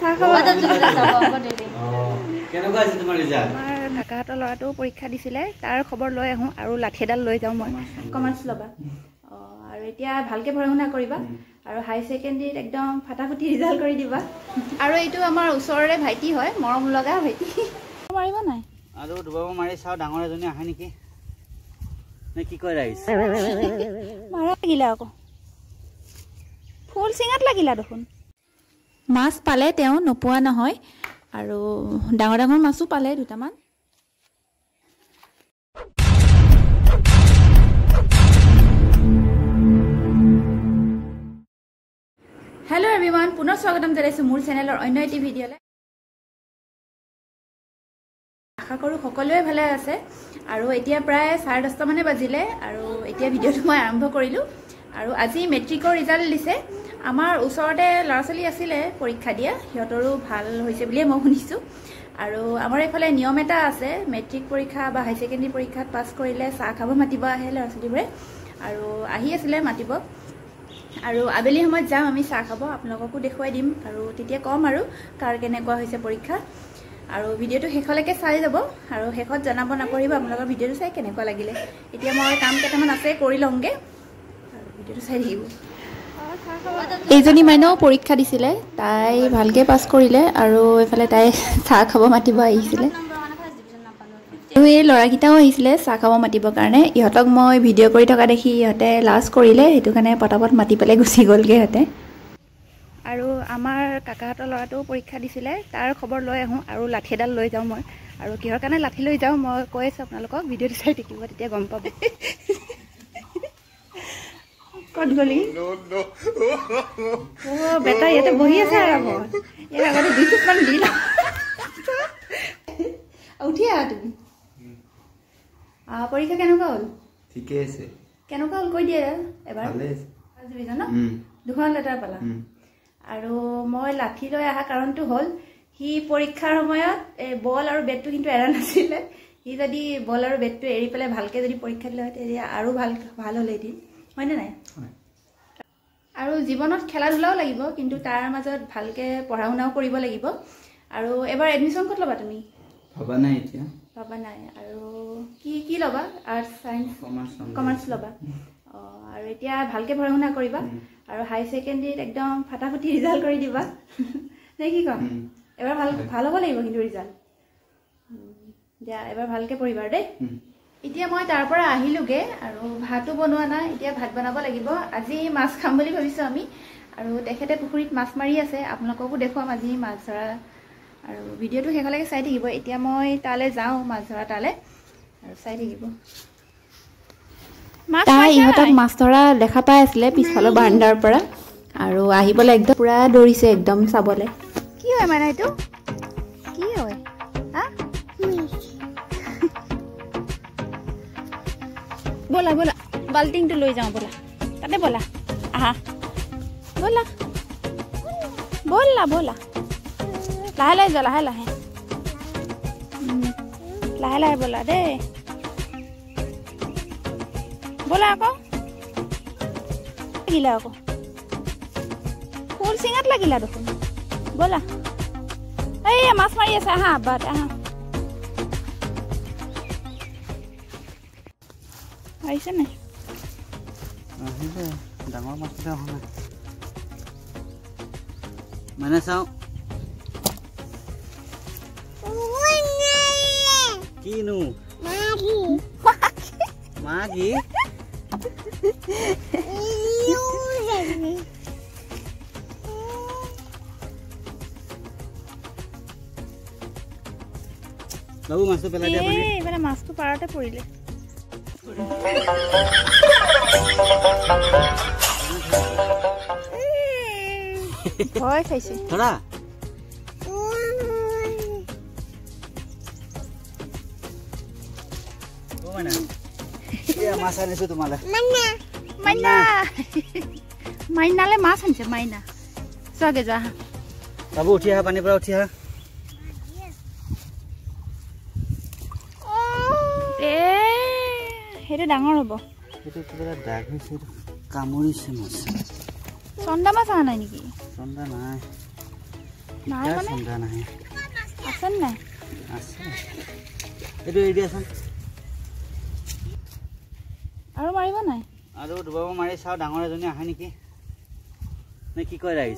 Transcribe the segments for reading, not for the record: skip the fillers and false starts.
চাহ খাব। কেনেকুৱা হৈছে তোমাৰ ৰিজাল্ট? আমাৰ কাকাহঁতৰ ল'ৰাটোও পৰীক্ষা দিছিলে, তাৰ খবৰ লৈ আহোঁ। আৰু লাঠি এডাল লৈ যাওঁ মই। কমাৰ্চ ল'বা? অঁ, আৰু এতিয়া ভালকৈ পঢ়া শুনা কৰিবা আৰু হাই ছেকেণ্ডেৰীত একদম ফাটাফুটি ৰিজাল্ট কৰি দিবা। আৰু এইটো আমাৰ ওচৰৰে ভাইটি হয়, মৰম লগা ভাইটি। মাৰিব নাই আৰু দুবাৰ মাৰি চাওঁ, ডাঙৰ এজনী আহে নেকি নে কি কয় ৰাইজ। মাৰা লাগিলা আকৌ, ফুল চিঙাত লাগিলা দেখোন। মাছ পালে তেওঁ, নোপোৱা নহয়, আৰু ডাঙৰ ডাঙৰ মাছো পালে দুটামান। হেল্ল' এভৰিৱান, পুনৰ স্বাগতম জনাইছোঁ মোৰ চেনেলৰ অন্য এটি ভিডিঅ'লৈ। আশা কৰোঁ সকলোৱে ভালে আছে। আৰু এতিয়া প্ৰায় 10:30 মানে বাজিলে আৰু এতিয়া ভিডিঅ'টো মই আৰম্ভ কৰিলোঁ। আৰু আজি মেট্ৰিকৰ ৰিজাল্ট দিছে। আমাৰ ওচৰতে ল'ৰা ছোৱালী আছিলে পৰীক্ষা দিয়া, সিহঁতৰো ভাল হৈছে বুলিয়ে মই শুনিছোঁ। আৰু আমাৰ এইফালে নিয়ম এটা আছে, মেট্ৰিক পৰীক্ষা বা হাই ছেকেণ্ডেৰী পৰীক্ষাত পাছ কৰিলে চাহ খাব মাতিব আহে ল'ৰা ছোৱালীবোৰে, আৰু আহি আছিলে মাতিব। আৰু আবেলি সময়ত যাম আমি চাহ খাব, আপোনালোককো দেখুৱাই দিম আৰু তেতিয়া ক'ম আৰু কাৰ কেনেকুৱা হৈছে পৰীক্ষা। আৰু ভিডিঅ'টো শেষলৈকে চাই যাব আৰু শেষত জনাব নকৰিব আপোনালোকৰ ভিডিঅ'টো চাই কেনেকুৱা লাগিলে। এতিয়া মই কাম কেইটামান আছে কৰি লওঁগৈ আৰু ভিডিঅ'টো চাই থাকিব। এইজনী মাইনাও পৰীক্ষা দিছিলে, তাই ভালকৈ পাছ কৰিলে আৰু এইফালে তাই চাহ খাব মাতিব আহিছিলে। আৰু এই ল'ৰাকেইটাও আহিছিলে চাহ খাব মাতিবৰ কাৰণে। ইহঁতক মই ভিডিঅ' কৰি থকা দেখি ইহঁতে লাজ কৰিলে, সেইটো কাৰণে পটাপট মাতি পেলাই গুচি গ'লগৈ ইহঁতে। আৰু আমাৰ কাকাহঁতৰ ল'ৰাটোও পৰীক্ষা দিছিলে, তাৰ খবৰ লৈ আহোঁ। আৰু লাঠি এডাল লৈ যাওঁ মই। আৰু কিহৰ কাৰণে লাঠি লৈ যাওঁ মই কৈ আছোঁ আপোনালোকক, ভিডিঅ'টো চাই থাকিব তেতিয়া গম পাব। ক'ত গ'লি? অ' বেটা ইয়াতে বহি আছে আৰামত। ইয়াৰ আগতে 2 চুপমান দি লওঁ, উঠি আহা তুমি। পৰীক্ষা কেনেকুৱা হ'ল? ঠিকে আছে। কেনেকুৱা হ'ল কৈ দিয়ে এবাৰ। ফাৰ্ষ্ট ডিভিজন ন? 2খন লেটাৰ পালা। আৰু মই লাঠি লৈ অহা কাৰণটো হ'ল, সি পৰীক্ষাৰ সময়ত এই বল আৰু বেটটো কিন্তু এৰা নাছিলে। সি যদি বল আৰু বেটটো এৰি পেলাই ভালকৈ যদি পৰীক্ষা দিলে হয় তেতিয়া আৰু ভাল ভাল হ'লেহেঁতেন, হয়নে নাই? আৰু জীৱনত খেলা ধূলাও লাগিব, কিন্তু তাৰ মাজত ভালকৈ পঢ়া শুনাও কৰিব লাগিব। আৰু এবাৰ এডমিশ্যন ক'ত ল'বা তুমি? ভবা নাই এতিয়া। ভবা নাই। আৰু কি কি ল'বা? আৰ্টছ, ছায়েন্স, কমাৰ্চ ল'বা? অঁ, আৰু এতিয়া ভালকৈ পঢ়া শুনা কৰিবা আৰু হাই ছেকেণ্ডেৰীত একদম ফাটাফুটি ৰিজাল্ট কৰি দিবা নে কি কম? এবাৰ ভাল ভাল হ'ব লাগিব কিন্তু ৰিজাল্ট। দিয়া, এবাৰ ভালকৈ পঢ়িবা দেই। এতিয়া মই তাৰ পৰা আহিলোগৈ আৰু ভাতো বনোৱা নাই, এতিয়া ভাত বনাব লাগিব। আজি মাছ খাম বুলি ভাবিছোঁ আমি। আৰু তেখেতে পুখুৰীত মাছ মাৰি আছে, আপোনালোককো দেখুৱাম আজি মাছ ধৰা। আৰু ভিডিঅ'টো শেষলৈকে চাই থাকিব। এতিয়া মই তালৈ যাওঁ মাছ ধৰা তালৈ, আৰু চাই থাকিব। তাই ইহঁতক মাছ ধৰা দেখা পাই আছিলে পিছফালৰ বাৰাণ্ডাৰ পৰা, আৰু আহিবলৈ একদম পূৰা দৌৰিছে একদম চাবলৈ। কি হয় মানে এইটো কি হয়? হা, ব'লা ব'লা, বাল্টিংটো লৈ যাওঁ ব'লা, তাতে ব'লা, আহা ব'লা ব'লা ব'লা, লাহে লাহে যোৱা, লাহে লাহে লাহে লাহে ব'লা দেই, ব'লা আকৌ। লাগিলা আকৌ, ফুল চিঙাত লাগিলা দেখোন। ব'লা, এই মাছ মাৰি আছে, আহা বাট আহা। আহিছে নাই? আহিছে, ডাঙৰ মাছ এটা অহা নাই। মানে চাওঁ কিনো মাগি। বাবু মাছটো পেলাই দিয়া পানীত। এইফালে মাছটো পাৰতে পৰিলে। ভয় খাইছে। ধৰা। মাছ আনিছো তোমালে। মাইনা, মাইনালে মাছ আনিছে মাইনা। চোৱাগে যোৱা। বাবু উঠি আহা, পানীৰ পৰা উঠি আহা। এ সেইটো ডাঙৰ হ'ব। সেইটো কিবা এটা দাগ হৈছে, এইটো কামুৰিছে মাছ। চন্দা মাছ অহা নাই নেকি? চন্দা নাই। নাই মানে আছে নাই? আছে। এইটো এৰি দিয়াচোন। আৰু মাৰিব নাই? আৰু দুবাৰ মাৰি চাওঁ, ডাঙৰ এজনী আহে নেকি, নে কি কয় ৰাইজ?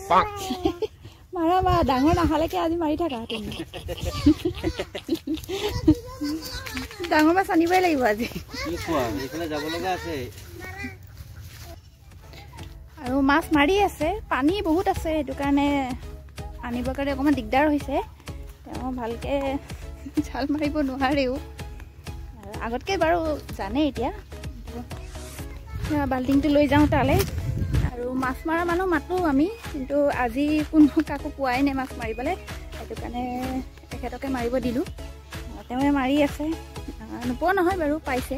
মাৰা মাৰা, ডাঙৰ নাহালৈকে আজি মাৰি থাকা তুমি। ডাঙৰ মাছ আনিবই লাগিব আজি। কি কোৱা, এইফালে যাব লগা আছে। আৰু মাছ মাৰি আছে, পানী বহুত আছে, সেইটো কাৰণে আনিবৰ কাৰণে অকণমান দিগদাৰ হৈছে। তেওঁ ভালকৈ জাল মাৰিব নোৱাৰেও, আগতকৈ বাৰু জানে। এতিয়া বাল্টিংটো লৈ যাওঁ তালৈ। আৰু মাছ মৰা মানুহ মাতোঁ আমি, কিন্তু আজি কোনো কাকো পোৱাই নাই মাছ মাৰিবলৈ, সেইটো কাৰণে তেখেতকে মাৰিব দিলোঁ। তেওঁৱে মাৰি আছে, নোপোৱা নহয় বাৰু, পাইছে।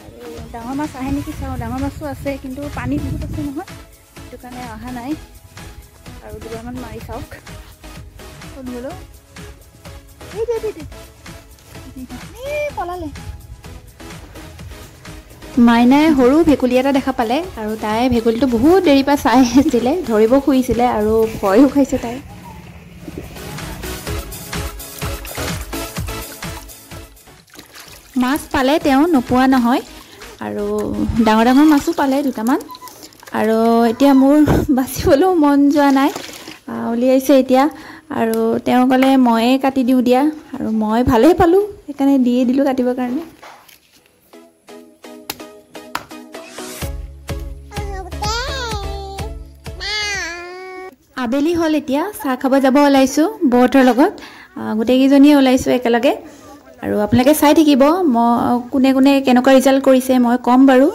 আৰু ডাঙৰ মাছ আহে নেকি চাওঁ, ডাঙৰ মাছো আছে, কিন্তু পানী বহুত আছে নহয়, সেইটো কাৰণে অহা নাই। আৰু দুবাৰমান মাৰি চাওক। ক'ত গ'লো? এই পলালে। মাইনাই সৰু ভেকুলী এটা দেখা পালে আৰু তাই ভেকুলীটো বহুত দেৰিৰ পৰা চাই আছিলে, ধৰিব খুজিছিলে আৰু ভয়ো খাইছে তাই। মাছ পালে তেওঁ, নোপোৱা নহয়, আৰু ডাঙৰ ডাঙৰ মাছো পালে দুটামান। আৰু এতিয়া মোৰ বাচিবলৈও মন যোৱা নাই, উলিয়াইছে এতিয়া। আৰু তেওঁ ক'লে ময়ে কাটি দিওঁ দিয়া, আৰু মই ভালেই পালোঁ, সেইকাৰণে দিয়ে দিলোঁ কাটিবৰ কাৰণে। আবেলি হ'ল, এতিয়া চাহ খাব যাব ওলাইছোঁ বৌহঁতৰ লগত, গোটেইকেইজনীয়ে ওলাইছোঁ একেলগে। আৰু আপোনালোকে চাই থাকিব, মই কোনে কোনে কেনেকুৱা ৰিজাল্ট কৰিছে মই ক'ম বাৰু,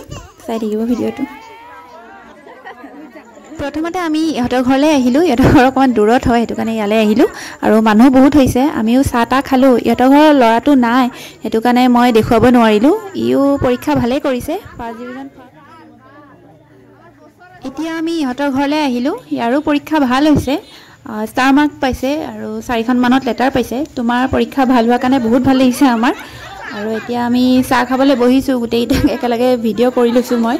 চাই থাকিব ভিডিঅ'টো। প্ৰথমতে আমি ইহঁতৰ ঘৰলৈ আহিলোঁ, ইহঁতৰ ঘৰ অকণমান দূৰত হয়, সেইটো কাৰণে ইয়ালৈ আহিলোঁ। আৰু মানুহ বহুত হৈছে, আমিও চাহ তাহ খালোঁ। ইহঁতৰ ঘৰৰ ল'ৰাটো নাই, সেইটো কাৰণে মই দেখুৱাব নোৱাৰিলোঁ। ইও পৰীক্ষা ভালেই কৰিছে, ফাৰ্ষ্ট ডিভিজন। এতিয়া আমি ইহঁতৰ ঘৰলৈ আহিলোঁ, ইয়াৰো পৰীক্ষা ভাল হৈছে, ষ্টাৰ মাৰ্ক পাইছে আৰু 4খনমানত লেটাৰ পাইছে। তোমাৰ পৰীক্ষা ভাল হোৱাৰ কাৰণে বহুত ভাল লাগিছে আমাৰ। আৰু এতিয়া আমি চাহ খাবলৈ বহিছোঁ, গোটেইকেইটাক একেলগে ভিডিঅ' কৰি লৈছোঁ মই।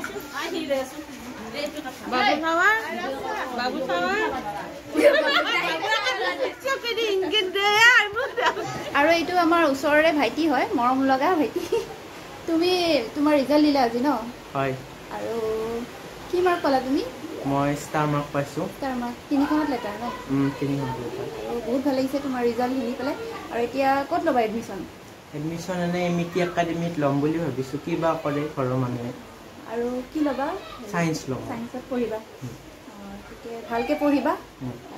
আৰু এইটো আমাৰ ওচৰৰে ভাইটি হয়, মৰম লগা ভাইটি। তুমি তোমাৰ ৰিজাল্ট দিলা আজি ন? হয়। আৰু কি মাৰ্ক পালা তুমি? মই ষ্টাৰ মাৰ্ক পাইছোঁ। ষ্টাৰ মাৰ্ক, 3খনত লেটাৰ ন? 3খনত লেটাৰ। আৰু বহুত ভাল লাগিছে তোমাৰ ৰিজাল্ট শুনি পেলাই। আৰু এতিয়া ক'ত ল'বা এডমিশ্যন? এডমিশ্যন এনেই এম ই টি একাডেমীত ল'ম বুলি ভাবিছোঁ, কিবা কৰে ঘৰৰ মানুহে। আৰু কি ল'বা? চায়েন্স ল'ম। চায়েন্সত পঢ়িবা, ঠিকে, ভালকৈ পঢ়িবা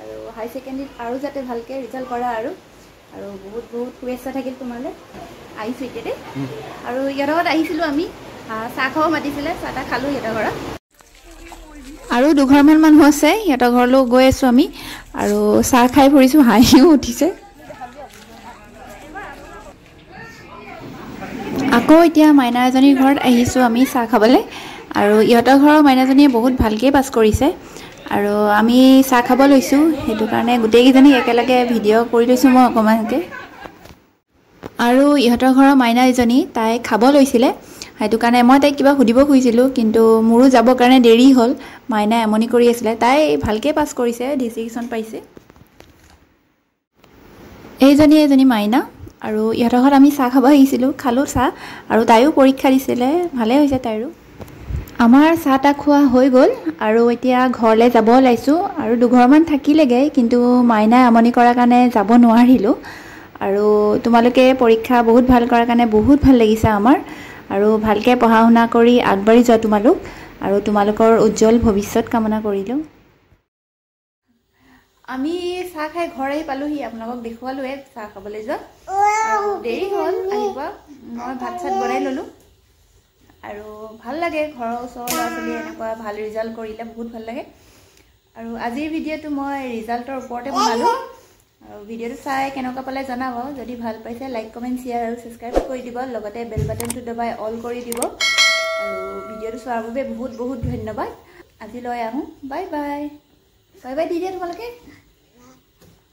আৰু হাই ছেকেণ্ডেৰীত আৰু যাতে ভালকৈ ৰিজাল্ট কৰা। আৰু আৰু বহুত বহুত শুভেচ্ছা থাকিল তোমালৈ। আহিছোঁ এতিয়া দেই। আৰু ইয়াৰ লগত আহিছিলোঁ আমি, চাহ খাব মাতিছিলে, চাহ তাহ খালোঁ সিহঁতৰ ঘৰত। আৰু দুঘৰমান মানুহ আছে, সিহঁতৰ ঘৰলৈও গৈ আছোঁ আমি। আৰু চাহ খাই ফুৰিছোঁ, হাঁহিও উঠিছে। আকৌ এতিয়া মাইনা এজনীৰ ঘৰত আহিছোঁ আমি চাহ খাবলৈ। আৰু ইহঁতৰ ঘৰৰ মাইনাজনীয়ে বহুত ভালকৈ পাছ কৰিছে। আৰু আমি চাহ খাব লৈছোঁ, সেইটো কাৰণে গোটেইকেইজনীক একেলগে ভিডিঅ' কৰি লৈছোঁ মই অকণমানকৈ। আৰু ইহঁতৰ ঘৰৰ মাইনা এজনী, তাই খাব লৈছিলে, সেইটো কাৰণে মই তাইক কিবা সুধিব খুজিছিলোঁ, কিন্তু মোৰো যাবৰ কাৰণে দেৰি হ'ল। মাইনাই আমনি কৰি আছিলে। তাই ভালকৈ পাছ কৰিছে, ডিষ্টিংশ্যন পাইছে। এইজনী এজনী মাইনা। আৰু ইহঁতৰ ঘৰত আমি চাহ খাব আহিছিলোঁ, খালোঁ চাহ। আৰু তাইও পৰীক্ষা দিছিলে, ভালেই হৈছে তাইৰো। আমাৰ চাহ তাহ খোৱা হৈ গ'ল আৰু এতিয়া ঘৰলৈ যাব ওলাইছোঁ। আৰু দুঘৰমান থাকিলেগৈ, কিন্তু মাইনাই আমনি কৰাৰ কাৰণে যাব নোৱাৰিলোঁ। আৰু তোমালোকে পৰীক্ষা বহুত ভাল কৰাৰ কাৰণে বহুত ভাল লাগিছে আমাৰ। আৰু ভালকৈ পঢ়া শুনা কৰি আগবাঢ়ি যোৱা তোমালোক, আৰু তোমালোকৰ উজ্জ্বল ভৱিষ্যত কামনা কৰিলোঁ। আমি চাহ খাই ঘৰ আহি পালোহি, আপোনালোকক দেখুৱালোৱে চাহ খাবলৈ যোৱা। আৰু দেৰি হ'ল আহিব, মই ভাত চাত বনাই ল'লোঁ। আৰু ভাল লাগে ঘৰৰ ওচৰৰ ল'ৰা ছোৱালীয়ে এনেকুৱা ভাল ৰিজাল্ট কৰিলে, বহুত ভাল লাগে। আৰু আজিৰ ভিডিঅ'টো মই ৰিজাল্টৰ ওপৰতে বনালোঁ। আৰু ভিডিঅ'টো চাই কেনেকুৱা পালে জনাব, যদি ভাল পাইছে লাইক কমেণ্ট শ্বেয়াৰ আৰু ছাবস্ক্ৰাইব কৰি দিব, লগতে বেল বাটনটো দবাই অল কৰি দিব। আৰু ভিডিঅ'টো চোৱাৰ বাবে বহুত বহুত ধন্যবাদ। আজি লৈ আহোঁ, bye bye. Bye by the দিয়া তোমালোকে,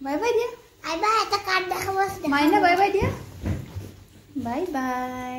বাই বাই দিয়া, মাইনা বাই বাই দিয়া, বাই বাই।